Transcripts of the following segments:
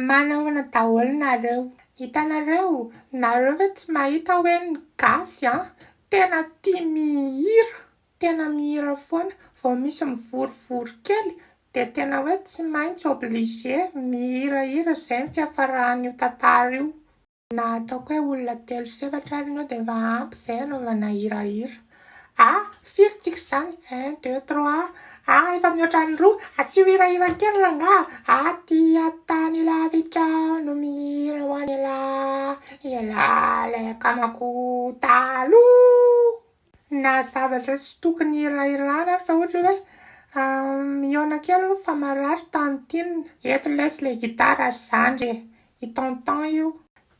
Manahoana daholo nareo? Hitanareo, nareo ve tsy mahita hoe ny gasy an, tena tia mihira, tena mihira foana. Vao misy mivorivory kely dia tena hoe tsy maintsy obligé mihirahira izay ny fiafaran'io tantara io. Na ataoko hoe olona telo sy efatra ary ianao dia efa ampy izay hanaovana hirahira. Ah! Firy tsika izany? Un, deux, trois. Ah! Efa mihoatra ny roa. Asio hirahira kely rangaha. Aty an-tany lavitra aho no mihira ho an'ialahy. Ialahy ilay akamako taloha. Na zavatra tsy tokony hirahirana ary fa ohatra hoe mihaona kely hono fa marary tantine. Eto lesy ilay gitara ry zandry e. I tonton io.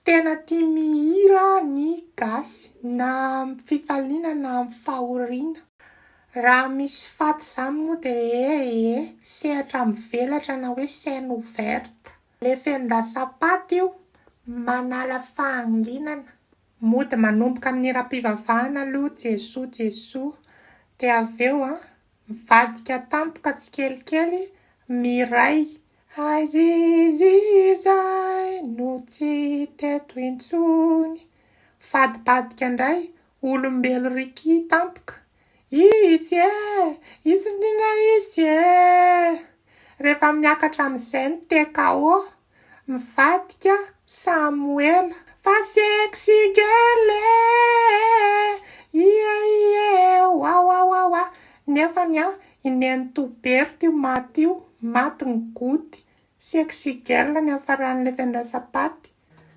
Tena tia mihira ny gasy na amin'ny fifaliana na amin'ny fahoriana. Raha misy faty izany moa dia eh eh, sehatra mivelatra na hoe scène ouverte. Le fendrasam-paty io manala fahanginana. Mody manomboka amin'ny hiram-pivavahana aloha Jesoa Jesoa. Dia avy eo an, mivadika tampoka tsikelikely miray. Aiza izy izay no tsy teto intsony. Mivadibadika indray, olombelo Ricky tampoka. Izy e! Izy indrindra izy e! Rehefa miakatra amin'izay ny TKO, mivadika Samoela. Fa sexy girl e! Ie ie wawawawa. Nefany an, i Nenitoa Berthe io maty io, maty ny goty. Sexy girl ny hafaran'ilay fiandrasam-paty.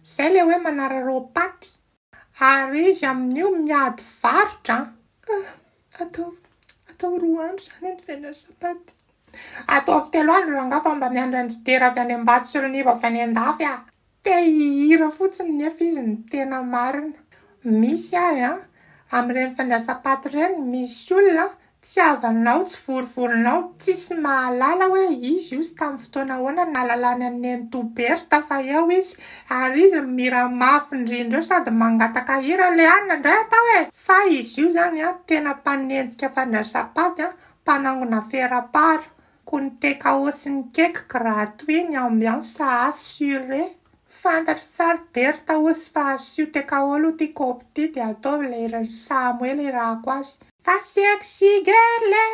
Zay le hoe manararaom-paty. Ary izy amin'io miady varotra an! Ataovy, ataovy roa andro izany ny fiandrasam-paty. Ataovy telo andro rangahy fa mba miandry an-dry Dera avy any Ambato sy ry Nivo avy any an-dafy aho. Te hihira fotsiny nefa izy no tena marina. Misy ary an, amin'ireny fandraisam-paty ireny misy olona tsy havanao, tsy vorivorinao, tsisy mahalala hoe izy io sy tamin'ny fotoana ahoana no nahalalany an'i Nenitoa Berthe fa eo izy. Ary izy mihira mafy indrindra eo sady mangataka hira le anona indray atao e! Fa izy io izany an, tena mpanenjika fandraisam-paty an, mpanangona ferapara. Koa ny TKO sy ny cake gratuit ny ambiance assuré. Fantatro tsara Bertha ozy fa asio TKO aloha ty kopy ty de ataovy ilay hiran'i Samoela hirahako azy. Fa sexy girl e!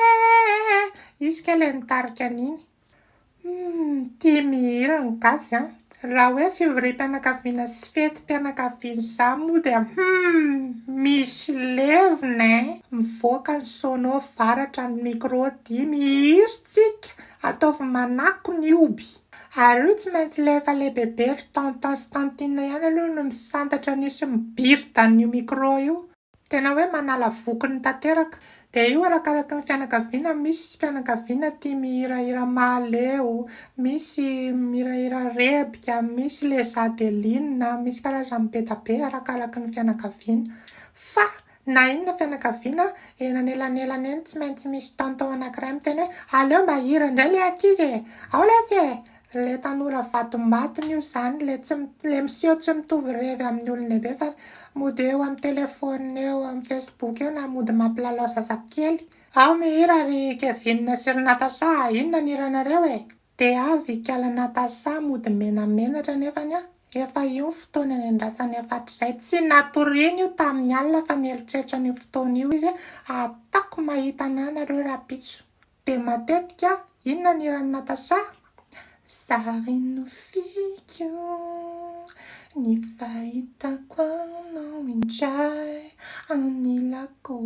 Izy kay ilay nitarika an'iny. Humm tia mihira ny gasy an! Raha hoe fivoriam-pianakaviana sy fetim-pianakaviana izany moa dia humm misy levona eh! Mivoaka ny sono varatra ny micro dia mihira tsika! Ataovy manako ny omby! Ary io tsy maintsy ilay efa lehibebe ry tonton sy tantine ihany aloha no misantatra an'io sy mibirda an'io micro io. Tena hoe manala vokony tanteraka. Dia io arakaraky ny fianakaviana, misy fianakaviana tia mihirahira mahaleo, misy mihirahira rebika, misy les adelines, misy karazany be dia be arakaraky ny fianakaviana. Fa na inona fianakaviana, eny anelanelany eny tsy maintsy misy tonton anankiray miteny hoe aleo mba hihira indray ilay ankizy e! Ao lesy e! Le tanora vatombatony io zany le tsy le miseho tsy mitovy revy amin'ny olon-dehibe fa mody eo amin'ny telephone eo amin'ny facebook eo na mody mampilalao zazakely. Ao mihira ry Kevin sy ry Natacha a! Inona ny hiranareo e? Dia avy ikala Natacha mody menamenatra nefany a! Efa io ny fotoana niandrasany efa hatrizay. Tsy natoriany io tamin'ny alina fa nieritreritra an'io fotoana io izy hoe ataoko mahita anah nareo rahampitso. Dia matetika inona ny hiran'i Natacha? Zary nofiko ny fahitako anao indray anilako.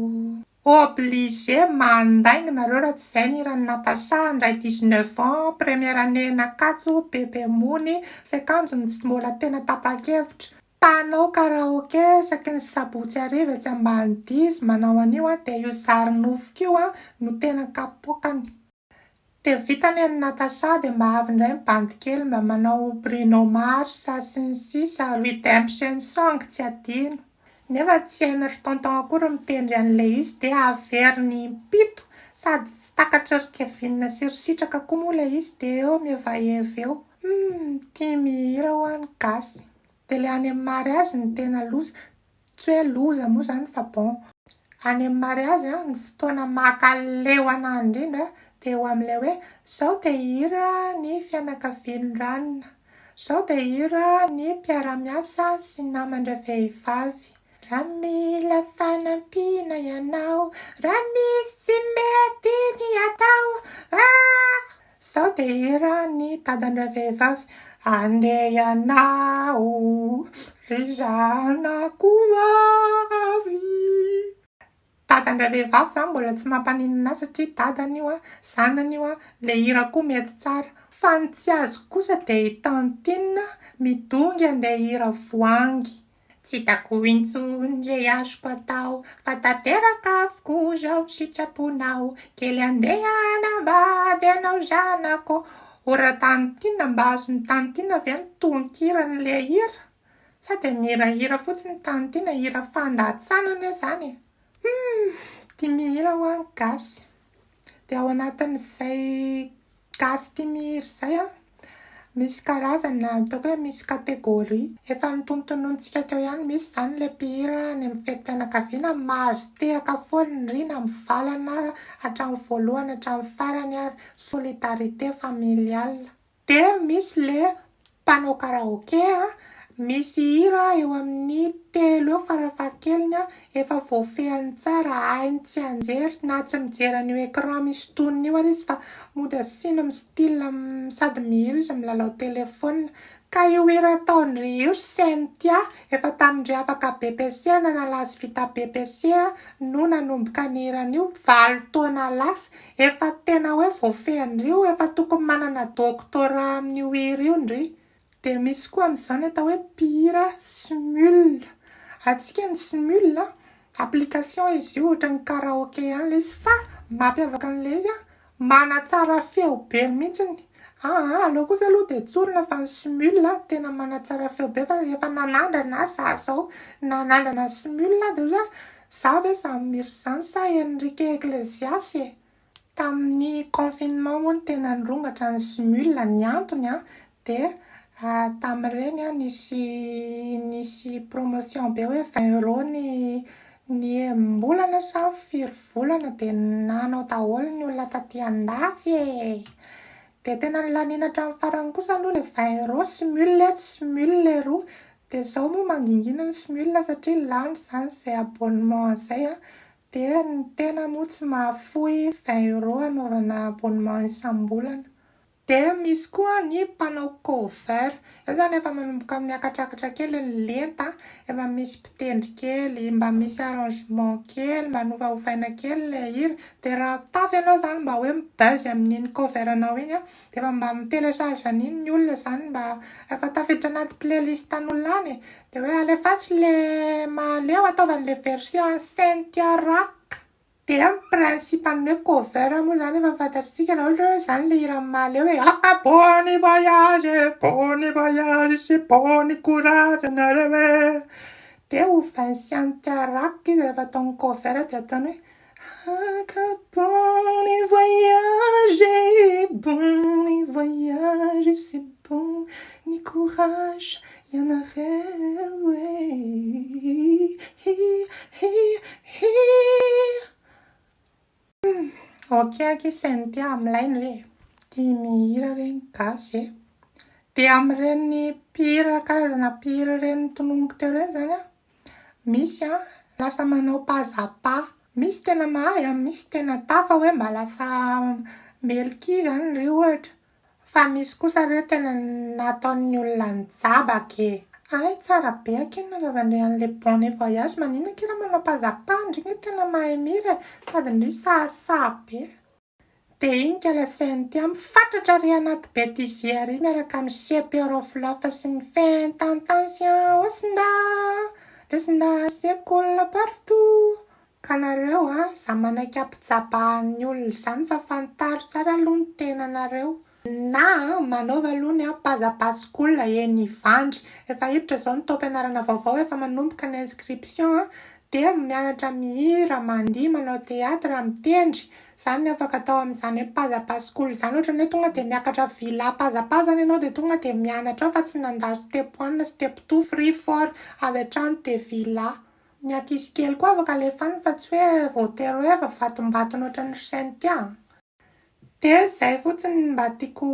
Obligé mandainga nareo raha tsy izay ny hiran'i Natacha, ndray 19 ans, première année nakatso, bebe mony, fiakanjony tsy mbola tena tapa-kevitra. Mpanao karaoke isaky ny sabotsy hariva etsy Ambanidia izy manao an'io an, dia io zary nofiko io an no tena kapoakany. Dia vita ny an'i Natacha dia mba avy indray ny bandy kely mba manao Bruno Mars sy ny sisa, Redemption song tsy adino. Nefa tsy hain'i ry tonton akory mitendry an'ilay izy dia averiny impito sady tsy takatr'i ry Kevin sy ry Sitraka koa moa ilay izy dia eo mihevaheva eo. Humm tia mihira hoa ny gasy. Dia ilay any amin'ny mariazy no tena loza. Tsy hoe loza moa izany fa bon. Any amin'ny mariazy an, ny fotoana mankaleo anah indrindra. Dia eo amin'ilay hoe izao dia hihira ny fianakavian'i Ranona. Izao dia hihira ny mpiara-miasa sy naman-dravehivavy. Raha mila fanampiana ianao, raha misy tsy mety ny atao, ah! Izao dia hihira ny dadan-dravehivavy. Andeha ianao ry zanako vavy. Dadan-dravehivavy izany mbola tsy mampaninona ahy satria dadany io an, zanany io an, ilay hira koa mety tsara. Fa ny tsy azoko kosa dia i Tantine midongy andeha hihira voahangy. Tsy hitako intsony izay azoko atao fa tanteraka avokoa izao ny sitraponao. Kely andeha hanambady ianao zanako. O Ratantine mba azon'i Tantine ve ny tononkiran'ilay hira? Sa dia mihirahira fotsiny Tantine, hira fandatsana anie izany e! Humm! Tia mihira hoa ny gasy. Dia ao anatin'izay gasy tia mihira izay an, misy karazana, ataoko hoe misy catégorie. Efa notonotononintsika teo ihany, misy izany ilay mpihira any amin'ny fetim-pianakaviana mahazo tehaka foana ndry na mivalana hatramin'ny voalohany hatramin'ny farany ary, solidarité familiale. Dia misy le mpanao karaoke a, misy hira eo amin'ny telo eo farafahakeliny a, efa voafehiny tsara, hainy tsianjery na tsy mijery an'io écran misy tonony io ary izy fa mody asiany mi-style sady mihira izy milalao téléphone. Ka io hira ataon-dry io ry Cynthia, efa tamin-dry afaka BEPC nanala azy vita BEPC no nanomboka nihira an'io, valo taona lasa. Efa tena hoe voafehy ndry io, efa tokony manana doctorat amin'io hira io ndry. Dia misy koa amin'izao ny atao hoe mpihira smule. Antsika ny smule, application izy io ohatran'ny karaoke ihany ilay izy fa mampiavaka an'ilay izy an, manatsara feo be mihitsiny. Aa aleo kosa aloha dia tsorina fa ny smule tena manatsara feo be fa efa nanandrana aho za zao, nanandrana smule aho dia ohatran'ny hoe Za ve zany mihira izany sa Enrique Iglesias e? Tamin'ny confinement moa no tena nirongatra ny Smule, ny antony an dia tamin'ireny an nisy nisy promotion be hoe vingt euros ny ny enim-bolana sa firy volana dia nanao daholo ny olona taty andafy e! Dia tena nolaniana hatramin'ny farany kosa aloha ilay vingt euros, Smule etsy Smule eroa. Dia izao moa mangingina ny Smule satria lany izany izay abonnement izay an, dia ny tena moa tsy mahafoy vingt euros hanaovana abonnement isam-bolana. Dia misy koa ny mpanao cover. Eo izany efa manomboka miakatrakatra kely ny lenta, efa misy mpitendry kely, mba misy arrangement kely, mba novaovaina kely ilay hira. Dia raha tafy ianao izany mba hoe mi-buzz amin'iny cover-nao iny an, dia efa mba mi-télécharge an'iny ny olona izany mba efa tafiditra anaty playlist an'olona any e. Dia hoe alefaso ilay mahaleo, ataovy an'ilay version an'i Cynthia Rock. Dia ny principe an'ny hoe cover moa izany efa fantatsika raha ohatra hoe izany ilay hiran'i Mahaleo hoe ah bonne voyage, bonne voyage sy bonne courage nareo e. Dia ovain'i Cynthia Rock izy rehefa ataony cover dia ataony hoe ah bonne voyage, bonne voyage sy bonne courage ianareo e. Ok akia Cynthia, milay ndry e. Tia mihira re ny gasy e. Dia amin'ireny mpihira karazana mpihira ireny tononiko teo ireny izany an, misy an lasa manao pas à pas. Misy tena mahay an, misy tena tafa hoe mba lasa Melky izany ndry ohatra. Fa misy kosa re tena nataon'ny olona nijabaka e! Hay tsara be akia ny nanaovandry an'le bonne voyage, maninona akia raha manao pas à pas ndry nge tena mahay mihira e! Sady ndry sahasaha be. Dia iny kala Cynthia mifatratra ary anaty bêtisier ary miaraka amin'ny CP Roflaf sy ny Faites attention au sida, le sida circule partout. Ka nareo a, za manaiky ampijabahan'ny olona izany fa fantaro tsara aloha ny tenanareo. Na manaova aloha ny pas à pas school eny Ivandry. Efa hiditra izao ny taom-pianarana vaovao, efa manomboka ny inscription a, dia mianatra mihira, mandihy, manao théâtre, mitendry. Izany no afaka atao amin'izany hoe pas à pas school izany. Ohatran'ny hoe tonga dia miakatra villa pas à pas izany ianao dia tonga dia mianatra ao fa tsy nandalo step one, step two, three, four avy hatrany dia villa. Ny ankizy kely koa afaka alefa any fa tsy hoe voatery hoe efa vatombatony ohatran'ny ry Cynthia. Dia izay fotsiny no mba tiako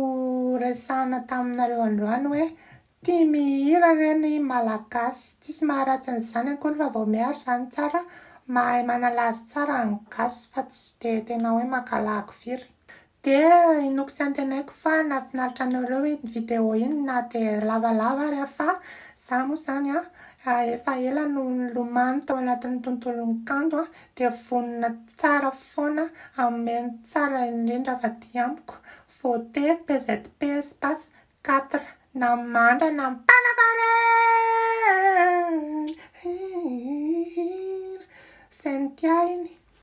horesahana taminareo androany hoe tia mihira re ny Malagasy. Tsisy maharatsy an'izany akory fa vao miary izany tsara, mahay manala azy tsara ny gasy fa tsy dia tena hoe maka lagy firy. Dia inoako sy antenaiko fa nahafinaritra anareo iny vidéo iny na dia lavalava ary aho fa za moa izany an efa ela no nilomano tao anatin'ny tontolon'ny kanto an, dia vonona tsara foana hanome ny tsara indrindra avy aty amiko. Vote PZP espace 4 na mandra na mpanankarena. Cynthia iny.